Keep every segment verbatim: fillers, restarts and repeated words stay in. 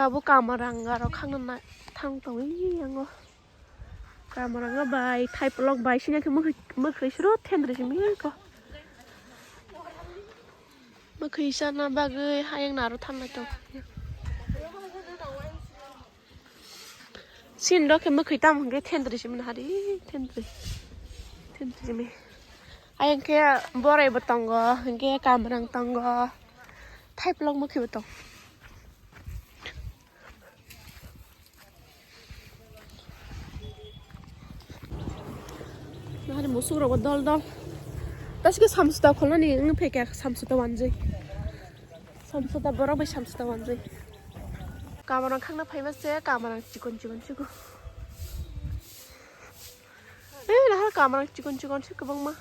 Abo kamarang aro khangna thang tong yango. Kamarang bai thai polok bai sini khe mwkhwi, mwkhwi sro thendri simi ko. Mwkhwi sana bagwi hayang naro thangnai tong. Sin rok khe mwkhwi tam hwnkhe thendri simi hari thendri. Thendri simi. Ayang khe borai bo tongo, hwnkhe kamarang tongo. Thai polok mwkhwi bo tong. Nahari musuk rok dol dol. Taske samsuta kholani wng phaikha samsuta wanjwi. Samsuta borok bai samsuta wanjwi. Kamarang khangna phaima se kamarang chikon chikon chikon. Eh, nahar kamarang chikon chikon se kwbangma.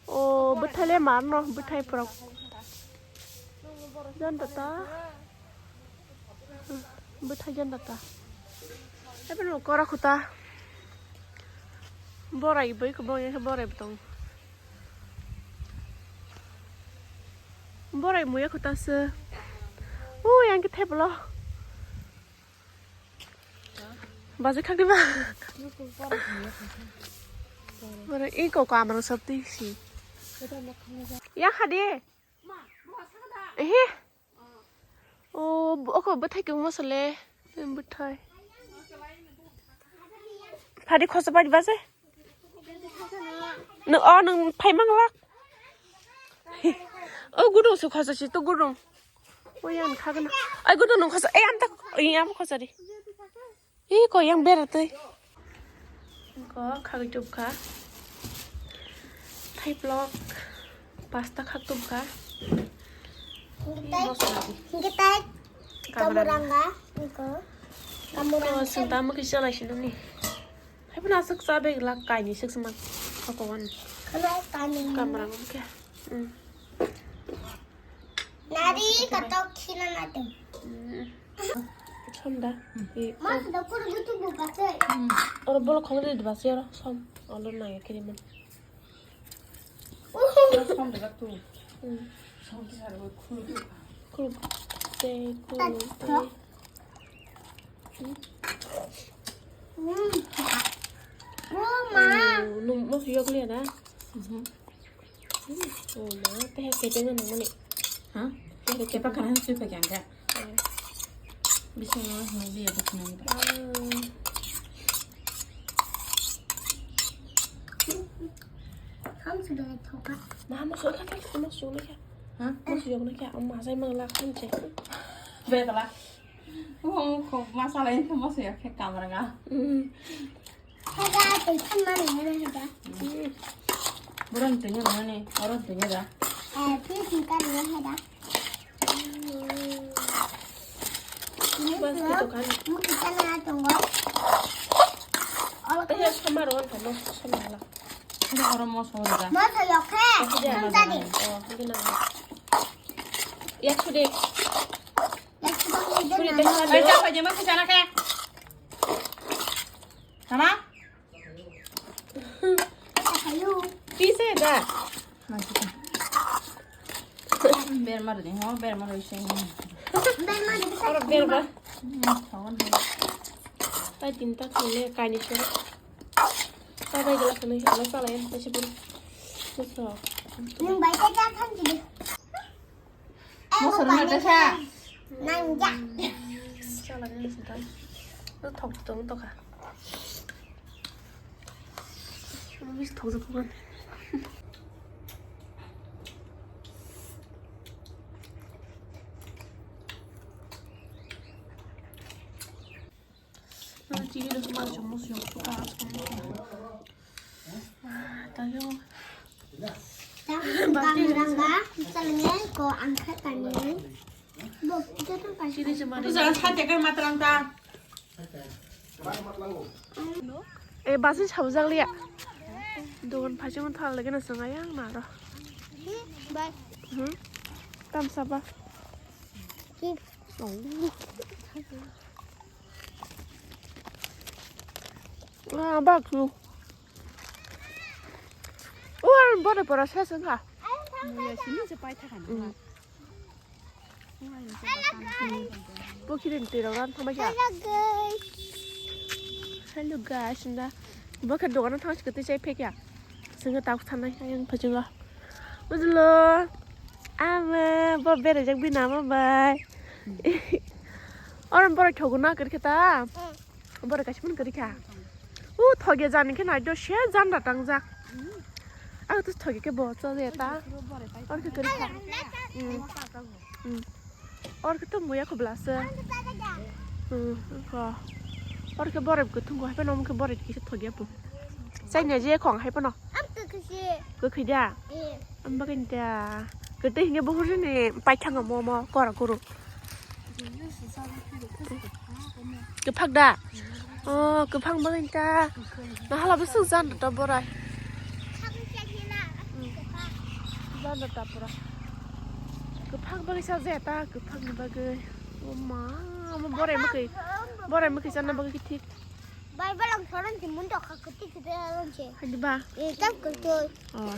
O bwthai le mar no bwthai phrok. Jan tata. Bwthai jan tata. Ebe no kora khuta. Borai bai ko boya borai butong. Borai muya khuta se. O yang ke theplo. Baje khak diba. Mara iko ko amrang sab twi si. Ya khadi. Ehe. O oko bwthai kung mosole. Bwthai. Phadi khosa phadi baje. Nung o nung phai manglak. O gudung se khosa si to gudung. O yan khagna. Ai gudung nung khosa. Ai amta. Ai am khosa di. Ih, ko yang beratwi. Ko khagwi tubkha. Thai plok pasta khak tubkha. Hitai, hitai, kamuranga, iko. Kamuranga. Ko sungta mukhi chalai sinani. Hai pun asuk sabe la kaini suk suma. Ko ko wan. Kamuranga mukhi. Hmm. Nari katok khina na tu. Thonda. Ma da kuru gutu bu kate. Oro bolo khogri de basi oro som. Olo na ya kiri man. Som de tu. Som de sar khulu. Khulu. Te khulu. Te. Hmm. Oh, ma. Oh, nung mos yok liya na? Mhm. Oh, ma, teh kete nang mani. Ha? Teh kete. Kepa kana sui pa kyang ka? Eh. Bisa lo hoi liya bukna ni ba. Hmm. Ham sudah thoka. Ma, mos yok na kya? Mos yok na kya? Ha? Mos yok na kya? Amma sai mang lak kan che. Be kala. Wong kok masala ini masuk ya ke kamar nga. Haga tei thamma nang nang haga. Buron tunya mana ni? Oron tunya da. Eh, phi singkar nang haga. Bas gitu kan. Mu kita na tunggu. Olo kaya sama ron kan, sama lah. Ada orang mau sore da. Mau sore oke. Tadi. Oh, ini nang. Ya sudah. Ai, ta paje ma khachana khe. Tama? Pise da. Ber mar de, ho, ber mar oi se. Ber mar de. Oro ber ba. Hmm, thon. Tai tin ta khule kaini se. Ta bai gela khani, ala sala en, ta se bun. Muso. Nung bai ta ta than ji. Muso na ta sa. Nang ja. Sala ni se ta. No thok tong to kha. Mis thok to pun. Chini no suma chumbo siyok suka. Tayo. Bang rangga, salnge ko angkat tani. Bo, itu tuh kan. Chini chuma ni. Jangan sate kan matrang ta. Eh, basin sabu jak liya. Dogon phaising thal lagi na swnga yang naro. Bye. Hmm. Tam saba. Oh. Ah, bak lu. Uar bore bora ses wngkha. Muya sini se pai thakha na. Mm. Bo khiring twi rok ran thangbai kha. Hello guys. Hello guys, na. Bo khe dogano thang sikhe twi chai phekya. Sengkhe tabuk thanai ayang phasingo. Bujulo. Ama bo berajak bini ama bai. Orom borok thogo na kir khe ta. Borok kaisa phano kwrwi kha. U thoge jani khe nai do se janda tangjak. Ang to thoge khe bo cha de ta. Or khe kwrwi kha. Or khe to muya khobla se. Ko. Or khe borok khe thungo hai phano khe borok khe thoge bo. Chai ne je khong hai phano. Kwkhwi da. Ang bagwi da. Kwtwi hinge buhur ni paithang mo mo kora kuru. Kwphak da? Oh, kwphang bagwi ta. Nahala bwswk jan da borai. Jan da ta pura. Kwphang bagwi sa je ta, kwphang ni bagwi. O ma, mo borai mukhi. Borai mukhi janna bagwi thik. Bai balang soron ti mun to kha kwtwi kwtwi alon che. Hadi ba? E tam kwtwi. Oh.